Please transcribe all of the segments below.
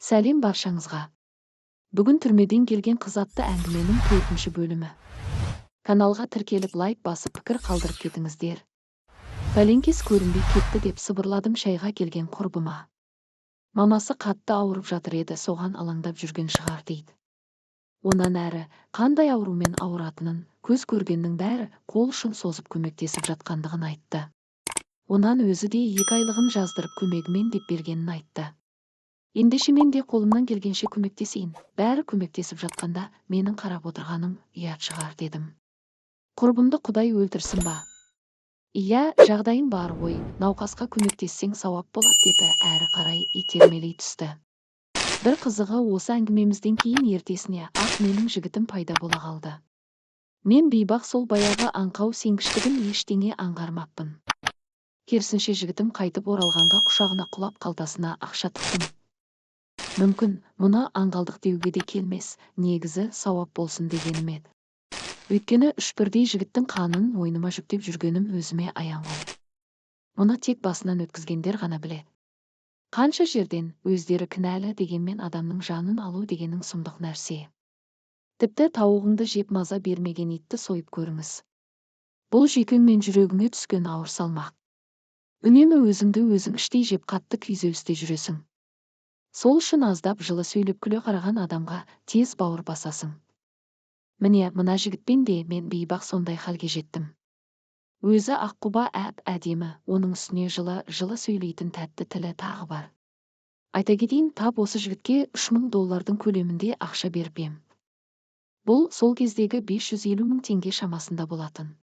Сәлем баршаңызға. Бүгін «Түрмеден келген қыз» атты әңгіменің төртінші бөлімі. Каналға тіркеліп, лайк басып, пікір қалдырып кетіңіздер. Пәленкес көрінбей кетті деп сыбырладым шайға келген құрбыма. Мамасы қатты ауырып жатыр еді, соған алаңдап жүрген шығар дейді. Онан әрі қандай аурумен ауыратынын, көз көргеннің бәрі қол ұшын созып көмектесіп жатқандығын айтты. Онан өзі де 2 айлығын жаздырып көмегімен деп бергенін айтты. Ендеше мен де қолымнан келгенше көмектесейін, бәрі көмектесіп жатқанда менің қарап отырғаным ұят шығар дедім. Құрбымды құдай өлтірсін ба? Иә, жағдайың бар ғой, науқасқа көмектессең сауап болады деп әрі қарай итермелей түсті. Бір қызығы, осы әңгімемізден кейін ертесіне ақ менің жігітім пайда бола қалды. Мен бейбақ сол баяғы аңқау сенгіштігін ештеңе аңғармаппын. Керісінше, жігітім қайтып оралғанға құшағына құлап, қалтасына ақша тықтым. Мүмкін, мұны аңғалдық деуге де келмес, негізі сауап болсын дегенім еді. Өйткені үш бірдей жігіттің қанын мойныма жүктеп жүргенім өзіме аян ғой. Мұны тек басынан өткізгендер ғана біледі. Қанша жерден өздері кінәлі дегенмен, адамның жанын алу дегенің сұмдық нәрсе. Тіпті тауығыңды жеп маза бермеген итті сойып көріңіз. Бұл жүйкең мен жүрегіңе түскен ауыр салмақ. Үнемі өзіңді өзің іштей жеп, қатты күйзелісте жүресің. Сол үшін аздап жылы сөйлеп, күле қараған адамға тез бауыр басасың. Міне, мына жігітпен де мен бейбақ сондай халге жеттім. Өзі аққұба, әп әдемі, оның үстіне жылы жылы сөйлейтін тәтті тілі тағы бар. Айта кетейін, тап осы жігітке 3000 доллардың көлемінде ақша беріп ем. Бұл сол кездегі 550 мың теңге шамасында болатын.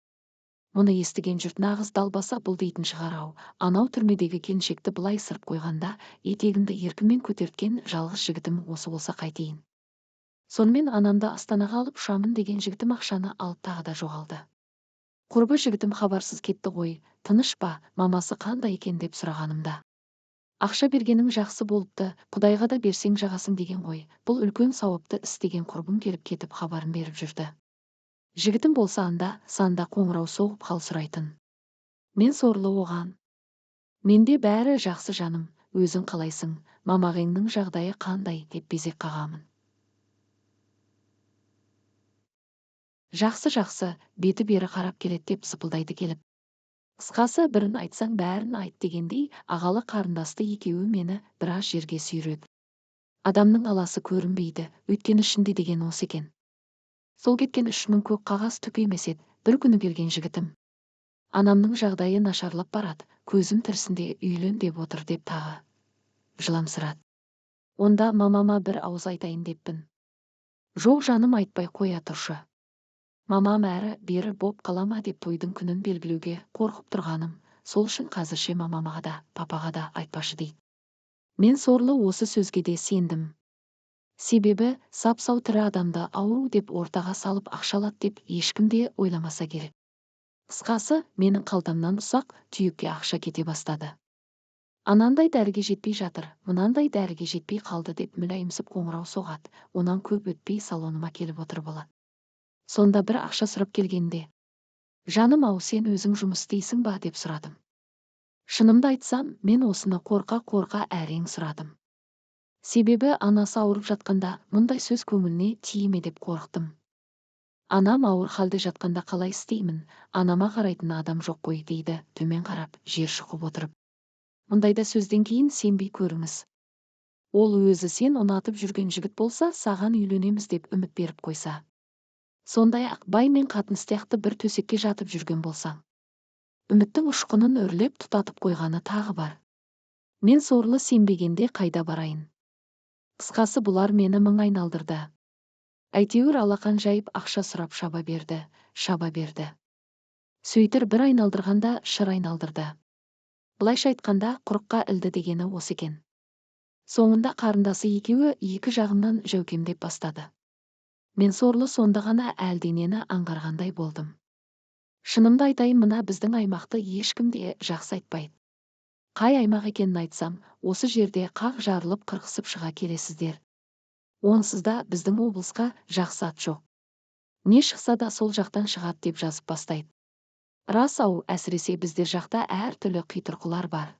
Мұны естіген жұрт нағыз далбаса бұл дейтін шығар-ау. Анау түрмедегі келіншекті былай ысырып қойғанда, етегімді еркіммен көтерткен жалғыз жігітім осы болса қайтейін? Сонымен, анамды Астанаға алып ұшамын деген жігітім ақшаны алып тағы да жоғалды. Құрбы жігітім хабарсыз кетті ғой, тыныш па, мамасы қандай екен деп сұрағанымда, ақша бергенің жақсы болыпты, құдайға да берсең жағасың деген ғой, бұл үлкен сауапты іс деген құрбым келіп кетіп хабарын беріп жүрді. Жігітім болса анда санда қоңырау соғып, хал сұрайтын. Мен сорлы оған: «Менде бәрі жақсы, жаным, өзің қалайсың, мамағеңнің жағдайы қандай?» деп безек қағамын. «Жақсы, жақсы, беті бері қарап келеді», – деп сыпылдайды келіп. Қысқасы, бірін айтсаң, бәрін айт дегендей, ағалы қарындасты екеуі мені біраз жерге сүйреді. Адамның аласы көрінбейді, өйткені ішінде деген осы екен. Сол кеткен 3000 көк қағаз түк емес еді. Бір күні келген жігітім: «Анамның жағдайы нашарлап барады, көзім тірісінде үйлен деп отыр», – деп тағы жыламсырады. Онда мамама бір ауыз айтайын деппін. «Жоқ, жаным, айтпай қоя тұршы. Мамам әрі бері боп қала ма деп тойдың күнін белгілеуге қорқып тұрғаным, сол үшін қазірше мамамаға да, папаға да айтпашы», – дейді. Мен сорлы осы сөзге де сендім. Себебі сап сау тірі адамды ауру деп ортаға салып, ақша алады деп ешкім де ойламаса керек. Қысқасы, менің қалтамнан ұсақ түйекке ақша кете бастады. Анандай дәріге жетпей жатыр, мынандай дәріге жетпей қалды деп мүләйімсіп қоңырау соғады. Онан көп өтпей салоныма келіп отырып алады. Сонда бір ақша сұрап келгенде: «Жаным ау, сен өзің жұмыс істейсің ба?» – деп сұрадым. Шынымды айтсам, мен осыны қорқа қорқа әрең сұрадым. Себебі анасы ауырып жатқанда мұндай сөз көңіліне тие ме деп қорықтым. «Анам ауыр халде жатқанда қалай істеймін, анама қарайтын адам жоқ қой», – дейді төмен қарап, жер шұқып отырып. Мұндайда сөзден кейін сенбей көріңіз. Ол өзі сен ұнатып жүрген жігіт болса, саған үйленеміз деп үміт беріп қойса, сондай ақ бай мен қатын сияқты бір төсекке жатып жүрген болсаң, үміттің ұшқынын үрлеп тұтатып қойғаны тағы бар. Мен сорлы сенбегенде қайда барайын? Қысқасы, бұлар мені мың айналдырды. Әйтеуір алақан жайып ақша сұрап шаба берді, шаба берді. Сөйтір бір айналдырғанда шыр айналдырды. Былайша айтқанда, құрыққа ілді дегені осы екен. Соңында қарындасы екеуі екі жағымнан жәукемдеп бастады. Мен сорлы сонда ғана әлденені аңғарғандай болдым. Шынымды айтайын, мына біздің аймақты ешкім де жақсы айтпайды. Қай аймақ екенін айтсам, осы жерде қақ жарылып, қырқысып шыға келесіздер. Онсыз да біздің облысқа жақсы ат жоқ. Не шықса да сол жақтан шығады деп жазып бастайды. Рас ау, әсіресе біздер жақта әртүрлі қитұрқылар бар.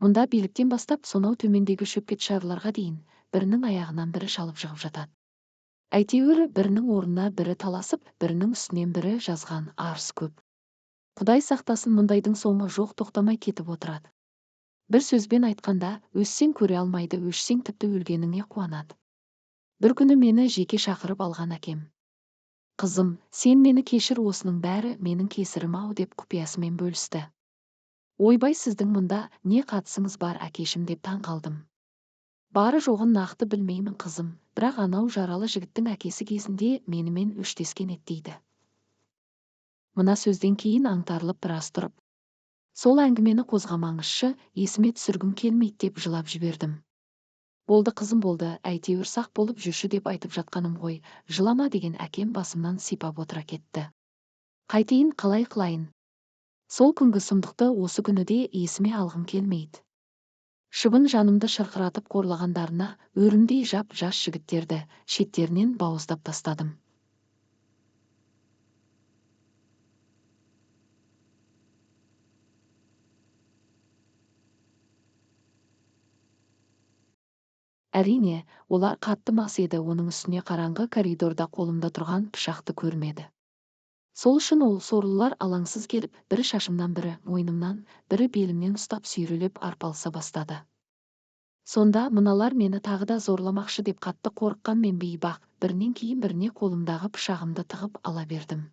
Мұнда биліктен бастап сонау төмендегі шөпкетшарларға дейін бірінің аяғынан бірі шалып жығып жатады. Әйтеуір бірінің орнына бірі таласып, бірінің үстінен бірі жазған арыз көп. Құдай сақтасын, мұндайдың соңы жоқ, тоқтамай кетіп отырады. Бір сөзбен айтқанда, өссең көре алмайды, өшсең тіпті өлгеніңе қуанады. Бір күні мені жеке шақырып алған әкем. Қызым, сен мені кешір, осының бәрі менің кесірім ау деп құпиясымен бөлісті. Ойбай, сіздің мұнда не қатысыңыз бар, әкешім деп таң қалдым. Бары жоғын нақты білмеймін, қызым, бірақ анау жаралы жігіттің әкесі кезінде менімен өштескен еді дейді. Мына сөзден кейін аңтарылып біраз тұрып, сол әңгімені қозғамаңызшы, есіме түсіргім келмейді деп жылап жібердім. Болды, қызым, болды, әйтеуір сақ болып жүрші деп айтып жатқаным ғой, жылама деген әкем басымнан сипап отыра кетті. Қайтейін, қалай қылайын? Сол күнгі сұмдықты осы күні де есіме алғым келмейді. Шыбын жанымды шырқыратып қорлағандарына өрімдей жап жас жігіттерді шеттерінен бауыздап тастадым. Әрине, олар қатты мас еді, оның үстіне қараңғы коридорда қолымда тұрған пышақты көрмеді. Сол үшін ол сорлылар алаңсыз келіп, бірі шашымнан, бірі мойнымнан, бірі белімнен ұстап сүйрелеп арпалыса бастады. Сонда мыналар мені тағы да зорламақшы деп қатты қорыққан мен бейбақ, бірінен кейін біріне қолымдағы пышағымды тығып ала бердім.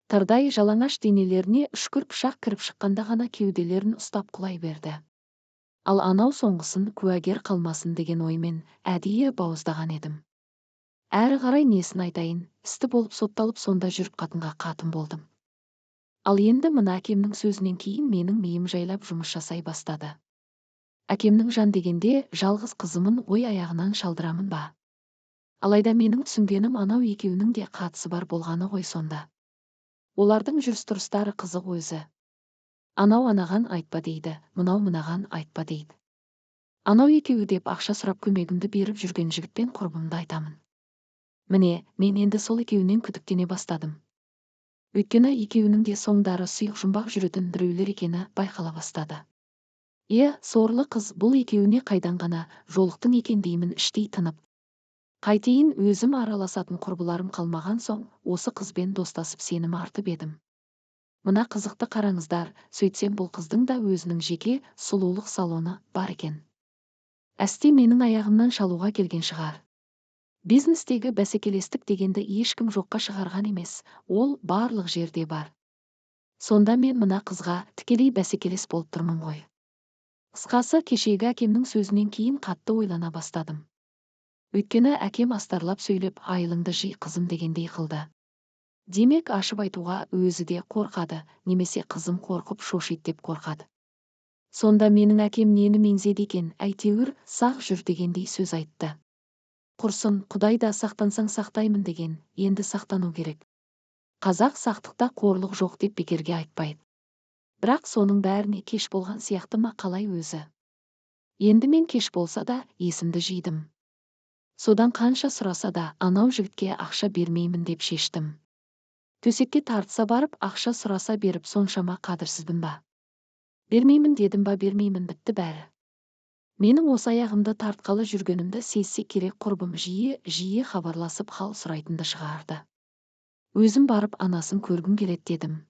Тырдай жалаңаш денелеріне үшкір пышақ кіріп шыққанда ғана кеуделерін ұстап құлай берді. Ал анау соңғысын куәгер қалмасын деген оймен әдейі бауыздаған едім. Әрі қарай несін айтайын, істі болып сотталып, сонда жүріп қатынға қатын болдым. Ал енді мына әкемнің сөзінен кейін менің миым жайлап жұмыс жасай бастады. Әкемнің жан дегенде жалғыз қызымын ой аяғынан шалдырамын ба? Алайда менің түсінгенім анау екеуінің де қатысы бар болғаны ғой сонда. Олардың жүріс-тұрыстары қызық өзі. Анау анаған айтпа дейді, мынау мынаған айтпа дейді. Анау екеуі деп ақша сұрап көмегімді беріп жүрген жігітпен құрбымды айтамын. Міне, мен енді сол екеуінен күдіктене бастадым. Өйткені екеуінің де соңдары сұйық жұмбақ жүретін біреулер екені байқала бастады. Е, сорлы қыз, бұл екеуіне қайдан ғана жолықтың екен деймін іштей тынып. Қайтейін, өзім араласатын құрбыларым қалмаған соң, осы қызбен достасып сенім артып едім. Мына қызықты қараңыздар, сөйтсем бұл қыздың да өзінің жеке сұлулық салоны бар екен. Әсте менің аяғымнан шалуға келген шығар. Бизнестегі бәсекелестік дегенді ешкім жоққа шығарған емес, ол барлық жерде бар. Сонда мен мына қызға тікелей бәсекелес болып тұрмын ғой. Қысқасы, кешегі әкемнің сөзінен кейін қатты ойлана бастадым. Өйткені әкем астарлап сөйлеп, айылыңды жи, қызым дегендей қылды. Демек, ашып айтуға өзі де қорқады, немесе қызым қорқып шошиды деп қорқады. Сонда менің әкем нені меңзеді екен, әйтеуір сақ жүр дегендей сөз айтты. Құрсын, Құдай да сақтансаң сақтаймын деген, енді сақтану керек. Қазақ сақтықта қорлық жоқ деп бекерге айтпайды. Бірақ соның бәріне кеш болған сияқты ма қалай өзі? Енді мен кеш болса да есімді жидым. Содан қанша сұраса да анау жігітке ақша бермеймін деп шештім. Төсекке тартса барып, ақша сұраса беріп, соншама қадірсізбін ба? Бермеймін дедім ба, бермеймін, бітті бәрі. Менің осы аяғымды тартқалы жүргенімді сезсе керек, құрбым жиі-жиі хабарласып хал сұрайтынды шығарды. Өзім барып анасын көргім келеді дедім.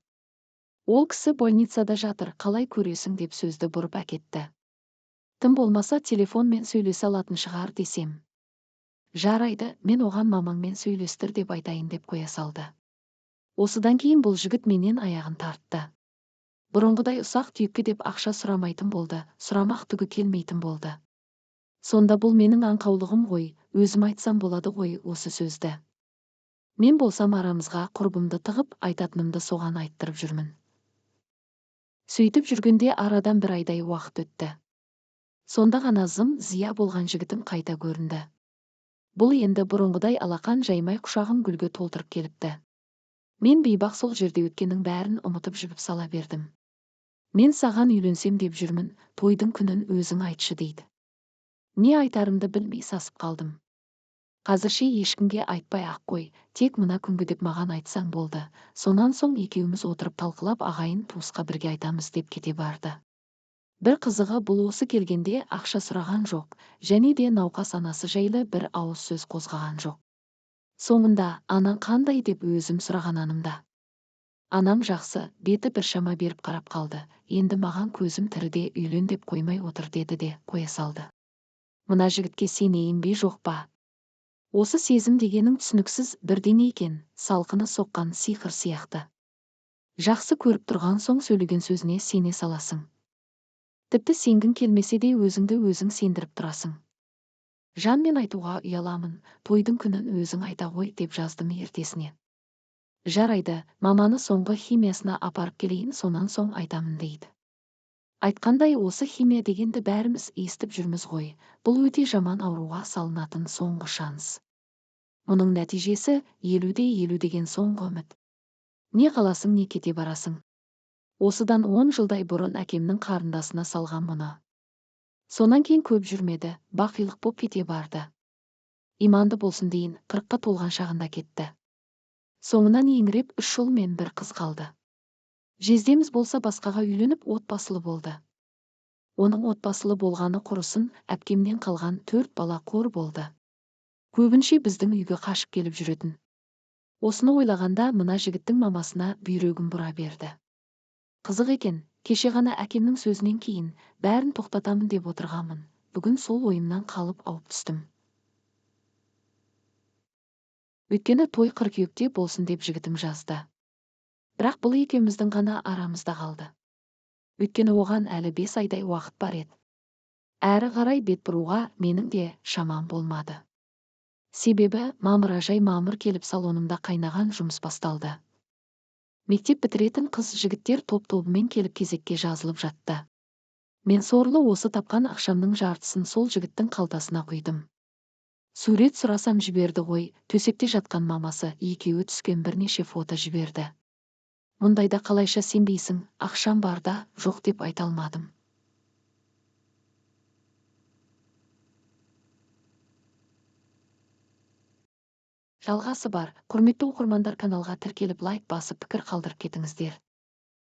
Ол кісі больницада жатыр, қалай көресің деп сөзді бұрып әкетті. Тым болмаса телефонмен сөйлесе алатын шығар десем. Жарайды, мен оған мамаңмен сөйлестір деп айтайын деп қоя салды. Осыдан кейін бұл жігіт менен аяғын тартты. Бұрынғыдай ұсақ түйекке деп ақша сұрамайтын болды, сұрамақ түгі келмейтін болды. Сонда бұл менің аңқаулығым ғой, өзім айтсам болады ғой осы сөзді. Мен болсам арамызға құрбымды тығып, айтатынымды соған айттырып жүрмін. Сөйтіп жүргенде арадан бір айдай уақыт өтті. Сонда ғана зым зия болған жігітім қайта көрінді. Бұл енді бұрынғыдай алақан жаймай құшағын гүлге толтырып келіпті. Мен бейбақ сол жерде өткеннің бәрін ұмытып жібіп сала бердім. Мен саған үйленсем деп жүрмін, тойдың күнін өзің айтшы дейді. Не айтарымды білмей сасып қалдым. Қазірше ешкімге айтпай ақ қой, тек мына күнгі деп маған айтсаң болды. Сонан соң екеуміз отырып талқылап ағайын туысқа бірге айтамыз деп кете барды. Бір қызығы, бұл осы келгенде ақша сұраған жоқ, және де науқас анасы жайлы бір ауыз сөз қозғаған жоқ. Соңында, анаң қандай деп өзім сұраған анымда. Анам жақсы, беті біршама беріп қарап қалды, енді маған көзім тіріде үйлен деп қоймай отыр деді де қоя салды. Мына жігітке сенейін бе жоқ па? Осы сезім дегенің түсініксіз бірдеңе екен, салқыны соққан сиқыр сияқты. Жақсы көріп тұрған соң сөйлеген сөзіне сене саласың. Тіпті сенгің келмесе де өзіңді өзің сендіріп тұрасың. Жанмен айтуға ұяламын, тойдың күнін өзің айта ғой деп жаздым ертесіне. Жарайды, маманы соңғы химиясына апарып келейін, сонан соң айтамын дейді. Айтқандай, осы химия дегенді бәріміз естіп жүрміз ғой, бұл өте жаман ауруға салынатын соңғы шанс. Мұның нәтижесі 50-50 деген соңғы үміт. Не қаласың, не кете барасың. Осыдан 10 жылдай бұрын әкемнің қарындасына салған мұны. Сонан кейін көп жүрмеді, бақилық боп кете барды. Иманды болсын дейін, 40-қа толған шағында кетті. Соңынан еңіреп 3 ұл мен 1 қыз қалды. Жездеміз болса басқаға үйленіп отбасылы болды. Оның отбасылы болғаны құрысын, әпкемнен қалған 4 бала қор болды. Көбінше біздің үйге қашып келіп жүретін. Осыны ойлағанда мына жігіттің мамасына бүйрегім бұра берді. Қызық екен, кеше ғана әкемнің сөзінен кейін бәрін тоқтатамын деп отырғанмын. Бүгін сол ойымнан қалып ауып түстім. Өйткені той қыркүйекте болсын деп жігітім жазды. Бірақ бұл екеуміздің ғана арамызда қалды. Өйткені оған әлі 5 айдай уақыт бар еді. Әрі қарай бет бұруға менің де шамам болмады. Себебі мамыражай мамыр келіп салонымда қайнаған жұмыс басталды. Мектеп бітіретін қыз жігіттер топ-тобымен келіп кезекке жазылып жатты. Мен сорлы осы тапқан ақшамның жартысын сол жігіттің қалтасына құйдым. Сурет сұрасам жіберді ғой, төсекте жатқан мамасы екеуі түскен бірнеше фото жіберді. Мұндайда қалайша сенбейсің, ақшам бар да, жоқ деп айта алмадым. Жалғасы бар, құрметті оқырмандар, каналға тіркеліп лайк басып пікір қалдырып кетіңіздер.